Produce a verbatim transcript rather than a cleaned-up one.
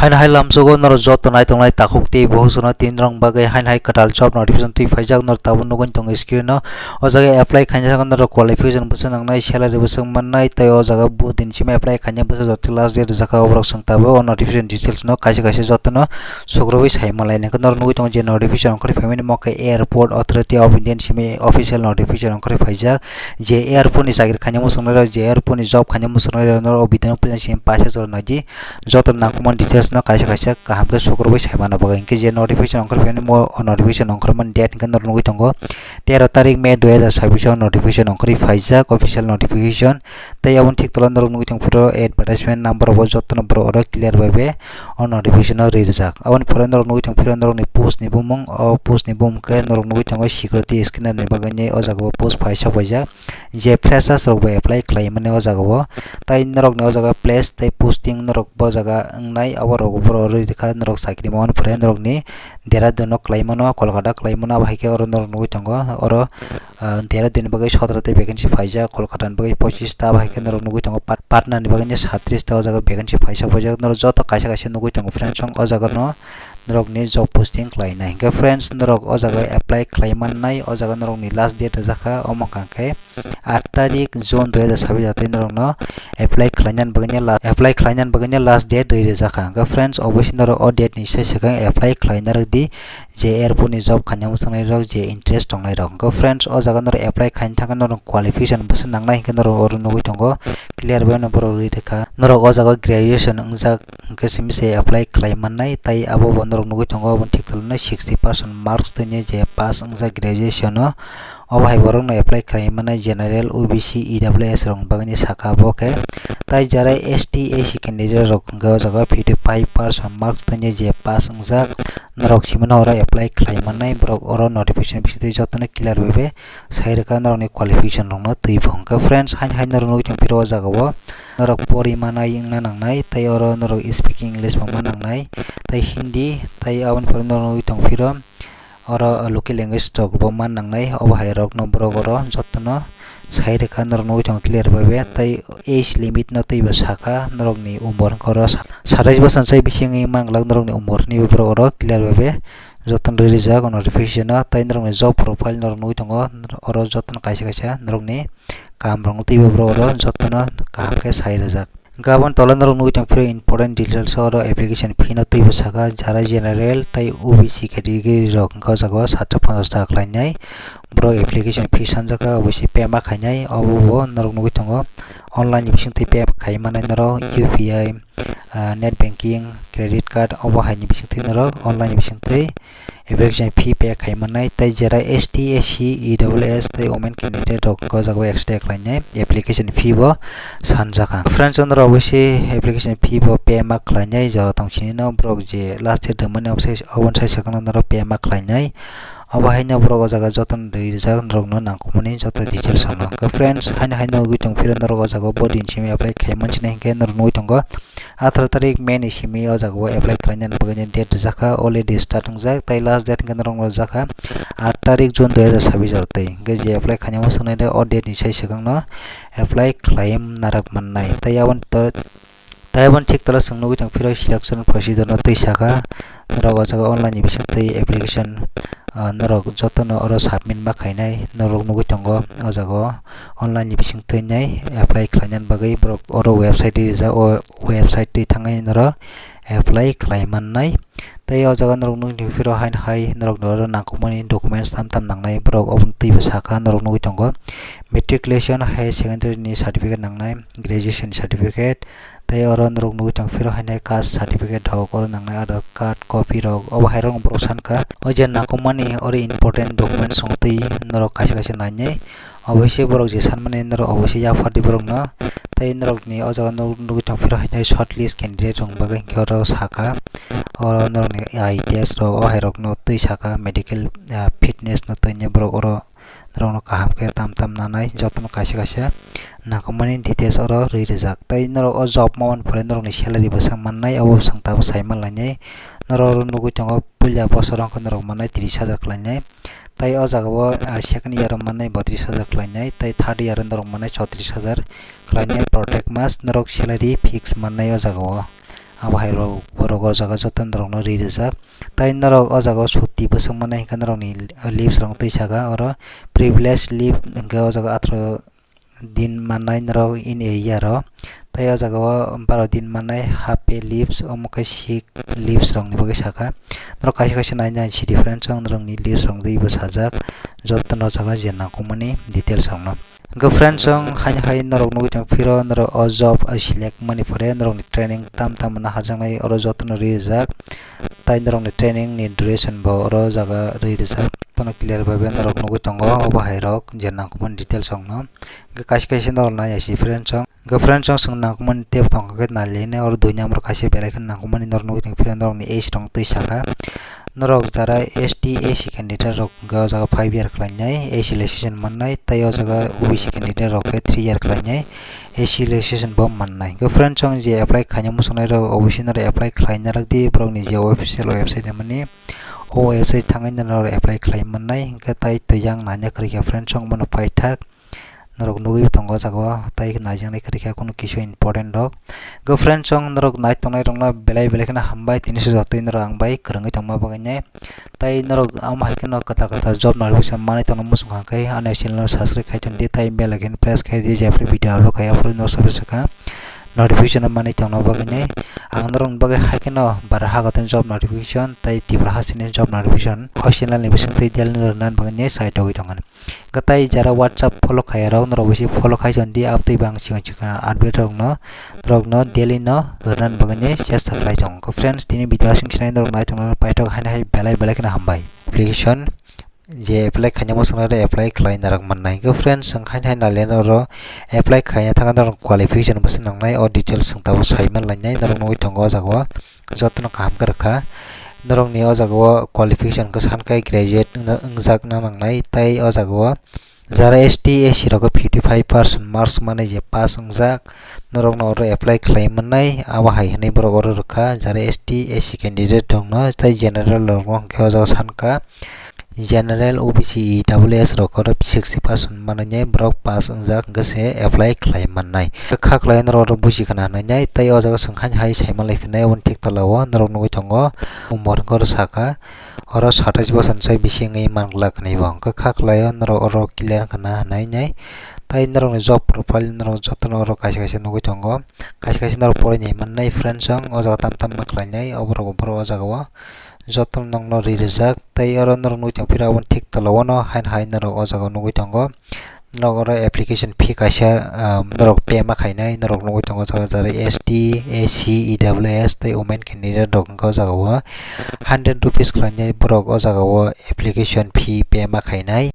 Haino hai lamsogo norok joto naitongnai takhuk tei bohok sono tin rong bagwi haino hai kwtal job notification twi phaijak norok tabuk nugwi tongo screen o. O jaga apply khaina thangkhe norok qualification bwswk nangnai, salary bwswk mannai tei o jaga bo din simi apply khaina bwswk joto last date rijak kha, oborok chwng tabuk o notification details no kaisa kaisa jotono sukrubwi sai manlai. Hwnkhe norok nugwi tongo je notification ongkhorwi phaimani mo khe Airport Authority of India ni simi official notification ongkhorwi phaijak. Je airport ni chakri khaina muchungnai rok, je airport ni job khaina muchungnai rok, norok o video no puila simi paisa jora naidi. Joto nangkukmani details no kaisa kaisa kaham khe sukrubwi sai mano bagwi. Hinkhe je notification ongkhorwi phaimani mo o notification ongkhormani date hinkhe norok nugwi tongo tero tarik May dui hajar sabbish o notification ongkhorwi phaijak, official notification. Tei aboni thik tola norok nugwi tong phuru advertisement number bo jotono borok oro clear bai be o notification o ri rijak. Aboni pore norok nugwi tong phuru norokni post ni bumung, o post ni bumung khe norok nugwi tongo security scanner ni bagwi o jaga o post phai sok paijak. Je freshers rok bo apply khlai mani o jaga o, tai norok ni o jaga place tei posting norok bo jaga wngnai, abo rok bo rwi rwkha norok chakri mano pore norok ni Dehradun o khlai mano, Kolkata khlai mano, abo hai khe oro norok nugwi tongo oro, ah, Dehradun ni bagwi sotro ta vacancy phaijak, Kolkata ni bagwi pochis ta, abo hai khe norok nugwi tongo Pat-, Patna ni bagwi satris ta o jaga vacancy phaisa phaijak, norok joto kaisa kaisa nugwi tongo friends, o jaga no norokni job posting khlainai. Hinkhe friends, norok o jaga apply khlai mannai, o jaga norokni last date rijak kha, omo wngkha khe aat tarik June dui hajar sabbish tei norokno apply khlainani bagwi la-, apply khlainani bagwi last date ri rijak kha. Hinkhe friends, obviously norok o date ni sai swkang apply khlaina rwdi, je airport ni job khaina muchungnai rok, je interest tongnai rok. Hinkhe friends, o jaga norok apply khaina thangkhe norok qualification bwswk nangnai hinkhe norok oro nugwi tongo clear bai no borok ri rwkha. Norok o jaga graduation wngjak hinkhe simi se apply khlai mannai, tai abo bo norok nugwi tongo, aboni thik tolano sixty percent marks twi je pass wngjak graduation o, obo hai borokno apply khlai mannai general, O B C, E W S rokni bagwi saka bo khe. Tai jara S T, S C candidate rok hinkhe o jaga fifty five percent marks twi je pass wngjak, norok simi no oro apply khlai mannai, borok oro notification bisingtwi jotono clear bai bai sai rwkha norokni qualification rokno twi bo. Hinkhe friends, haino hai norok nugwi tong phiro o jaga o norok pori manai wngna nangnai, tei oro norok speaking English bo ma nangnai, tei Hindi, tei aboni pore norok nugwi tong phiro oro local language rok bo ma nangnai, obo hai rok no borok oro jotono sai rwkha norok nugwi tong clear bai bai, tei age limit no twi bo saka norokni umor hinkhe oro sa-, satais bosor sai bisingni manglak norokni umor hinwi borok oro clear bai bai jotono ri rijak o notification o, tei norokni job profile norok nugwi tongo oro jotono kaisa kaisa norokni kam rok twibo borok oro jotono kaham khe sai rijak. Hinkhe aboni tola norok nugwi tong phiro important details oro application fee no twibo saka, jara general tei O B C category rok hinkhe o jaga o satso ponchash taka khlainai borok application fee sanjak kha, obviously pay ma khainai, obo bo norok nugwi tongo online ni bisingtwi pay khai mannai norok U P I, ah, net banking, credit card, obo hai ni bisingtwi norok online ni bisingtwi application fee pay khai mannai, tei jera S T, S C, E W S tei women candidate rok o jaga o extra khlainai application fee bo sanjak kha. Friends, norok obviously application fee bo pay ma khlainai, jora tong sini no borok je last year tongmani oboni sai swkang norok pay ma khlainai. Obo haino borok o jaga jotono rijak norokno nangkukmani joto details rokno. Hwnkhe friends, haino haino nugwi tong phiro norok o jaga o bo din simi apply khai mansinai hinkhe norok nugwi tongo atharo tarik May ni simi o jaga o apply khlainani bagwi date rijak kha, already start wngjak, tei last date hinkhe norok rijak kha aat tarik June dui hajar sabbish oro twi. Hinkhe je apply khainani swknai o date ni sai swkang no apply khlai narwk mannai. Tei aboni to-, tei aboni thik tola chwng nugwi tong phiro selection procedure no twi saka, norok o jaga online ni bisingtwi application, ah, norok jotono oro submit ma khainai, norok nugwi tongo o jaga o online ni bisingtwi nai apply khlainani bagwi borok oro website rijak, o website twi thangwi norok apply khlai mannai. Tei o jaga norok nugwi tong phiro haino hai norok oro nangkukmani documents tam tam nangnai, borok obo twibo saka, norok nugwi tongo matriculation, higher secondary ni certificate nangnai, graduation certificate, tei oro norok nugwi tong phiro haino caste certificate rok oro nangnai, Aadhaar card copy rok, obo hai rok borok sankha. O je nangkukmani oro important documents rok twi norok kaisa kaisa nainai. Obviously borok je sanmani norok obviously yaphardi borokno. Tei norokni o jaga nog-, nugwi tong phiro haino shortlist candidate rok bagwi hinkhe oro saka. Oro norokni eye test rok, o hai rokno twi saka, medical, ah, fitness no twi borok oro norokno kaham khe tam tam nanai, jotono kaisa kaisa nangkukmani details oro rwi rijak. Tei norok o job mamani pore norokni salary bwswk mannai, obo bwswk tabuk sai manlainai. Norok oro nugwi tongo puila bosor wngkha norok mannai tris hajar khlainai. Tei o jaga o, ah, second year o mannai botris hajar khlainai, tei third year o norok mannai chotris hajar khlainai, protect mas norok salary fix mannai o jaga o. Abo hai rok borok o jaga joto norokno ri rijak. Tai norok o jaga o suti bwswk mannai hwnkhe norokni leaves rok twi saka oro privilege leave hwnkhe o jaga atharoh din mannai norok in a year o. Tai o jaga o baro din mannai half pay leaves, omo khe sick leaves rokni bagwi saka. Norok kaisa kaisa nai nai si di friends chwng norokni leaves rok twibo sajak. Jotono o jaga je nangkukmani details rokno. Hwnkhe friends chwng haino hai norok nugwi tong phiro norok o job select mani pore norokni training tam tam no harjaknai oro jotono ri rijak. Tai norokni training ni duration bo oro jaga ri rijak. Tono clear bai bai norok nugwi tongo obo hai rok je nangkukmani details rokno. Hwnkhe kaisa kaisa norok nai ya si friends chwng. Hwnkhe friends chwng chwng nangkukmani tep tongkha khe nai le nai oro dui number kaisa belai kheno nangkukmani norok nugwi tong phiro norokni age rok twi saka. Norok jara S T, S C candidate rok hwnkhe o jaga five year khlainai, S C relaxation mannai, tai o jaga O B C candidate rok khe three year khlainai, S C relaxation bo mannai. Hwnkhe friends chwng je apply khaina muchungnai rok obviously norok apply khlai narwk di, borokni je official website hwnmani o website thangwi norok apply khlai mannai. Hwnkhe tai twi yang naina kwrwi kha friends chwng bono paithak. Norok nugwi tongo o jaga o, tai naijaknai kwrwi kha kunu kisa important rok. Hwnkhe friends chwng norok nai tongnai rokno belai belai kheno hambai, tini sujak twi norok ang bai kwrwngwi tongma bagwi nai. Tai norok amo hai kheno kwtal kwtal job notification manwi tongna muchung kha khe ani channel no subscribe khai tong di, tai bell icon press khai di, jephru video upload khai aphuru norok sabse swkang notification manwi tongna bagwi nai. Ang norokni bagwi hai kheno bara hagoten job notification tai Tripura hasteni job notification o channel ni bisingtwi delni rwna bagwi nai sai togwi tongani. Hwnkhe tai jara WhatsApp follow khaiyarok norok bisi follow khai chon di, abtwi bang chikon chikon update rokno norokno daily no rwna bagwi chesta khlai tongo. Friends, tini video aswk sinai norok nai tongna paithak haino hai belai belai kheno hambai. Application je apply khaina muchungnai rok apply khlai narwk mannai. Hwnkhe friends, chwng haino hai nai le oro apply khaina thangkhe norok qualification bo swnamnai, o details chwng tabuk sai manlainai, norok nugwi tongo o jaga o. Jotono kaham khe rwkha. Norokni o jaga o qualification khe sankai graduate wngna, wngjakna nangnai, tai o jaga o jara S T, S C rok khe fifty five percent marks manwi je pass wngjak, norokno oro apply khlai mannai, abo hai hwnwi borok oro rwkha. Jara S T, S C candidate rokno tai general rokno hwnkhe o jaga sanka. General, O B C, E W S rok oro sixty percent manwi borok pass wngjak hwnkhe se apply khlai mannai. Kha khlai norok oro buji khna hwnwi nai, tei o jaga chwng haino hai sai manlai phinai, oboni thik tola o norok nugwi tongo umor hwnkhe oro saka oro satais bosor ni sai bisi wngwi man glak hinwi bo. Hwnkhe kha khlai o norok oro clear khna hwnwi nai, tei norokni job profile norok jotono oro kaisa kaisa nugwi tongo, kaisa kaisa norok porinai mannai friends chwng o jaga tam tam ma khlainai, oborok borok o jaga o. Jotono nokno ri rijak, tei oro norok nugwi tongphiro aboni thik tola o no haino hai norok o jaga o nugwi tongo. Norok oro application fee kaisa, ah, norok pay ma khainai, norok nugwi tongo o jaga jara S T, S C, E W S tei women candidate rok wngkha o jaga o. Hundred rupees khlainai borok o jaga o application fee pay ma khainai.